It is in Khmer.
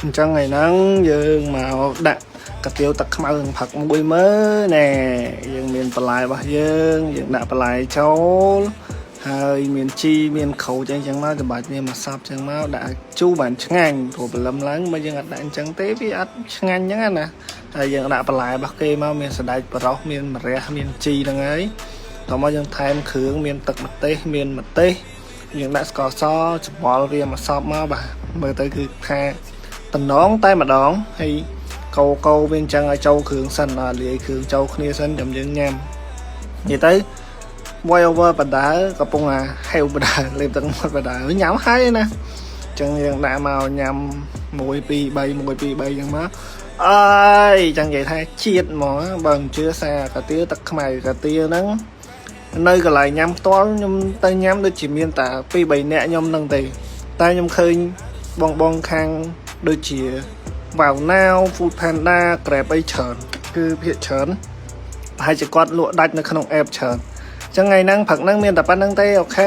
អញ្ចឹងថ្ងៃហ្នឹងយើងមកដាក់កាទៀវទឹកខ្មៅនឹងផឹកមួយមើលណែយើងមានបន្លែរបស់យើងយើងដាក់បន្លែចូលហើយមានជីមានក្រូចអីចឹងមកច្បាច់វាមកសប់ចឹងមកដាក់ឲ្យជូរបានឆ្ងាញ់ព្រោះព្រលឹមឡើងបើយើងអត់ដាក់អញ្ចឹងទេវាអត់ឆ្ងាញ់ចឹងណាហើយយើងដាក់បន្លែរបស់គេមកមានសណ្តែកប្រុសមានម្រះមានជីហ្នឹងហើយតោះមកយើងថែមគ្រឿងមានទឹកម្ទេសមានម្ទេសយើងដាក់ស្ករសច្បល់វាមកសប់មកបាទមើលទៅគឺថាតំណងតែម្ដងហើយកោកោវាអញ្ចឹងឲ្យចូលគ្រឿងសិនដល់លាយគ្រឿងចូលគ្នាសិនចាំយើងញ៉ាំនិយាយទៅ voice over បដាកំពុងអាហេវបដាលេបទឹកមាត់បដាញ៉ាំហើយណាអញ្ចឹងយើងដាក់មកញ៉ាំ1 2 3 1 2 3អញ្ចឹងមកអើយចង់និយាយថាជាតិហ្មងបើមិនជឿសាកាទៀវទឹកខ្មៅកាទៀវហ្នឹងនៅកន្លែងញ៉ាំផ្ទាល់ខ្ញុំទៅញ៉ាំដូចជាមានតែ2 3នាក់ខ្ញុំហ្នឹងទេតែខ្ញុំឃើញបងបងខាងដូចជាវ៉ាវណាវ Food Panda Grab អីច្រើនគឺភាគច្រើនប្រហែលជាគាត់លក់ដាច់នៅក្នុង app ច្រើនចឹងថ្ងៃហ្នឹងព្រឹកហ្នឹងមានតែប៉ុណ្្នឹងទេOK.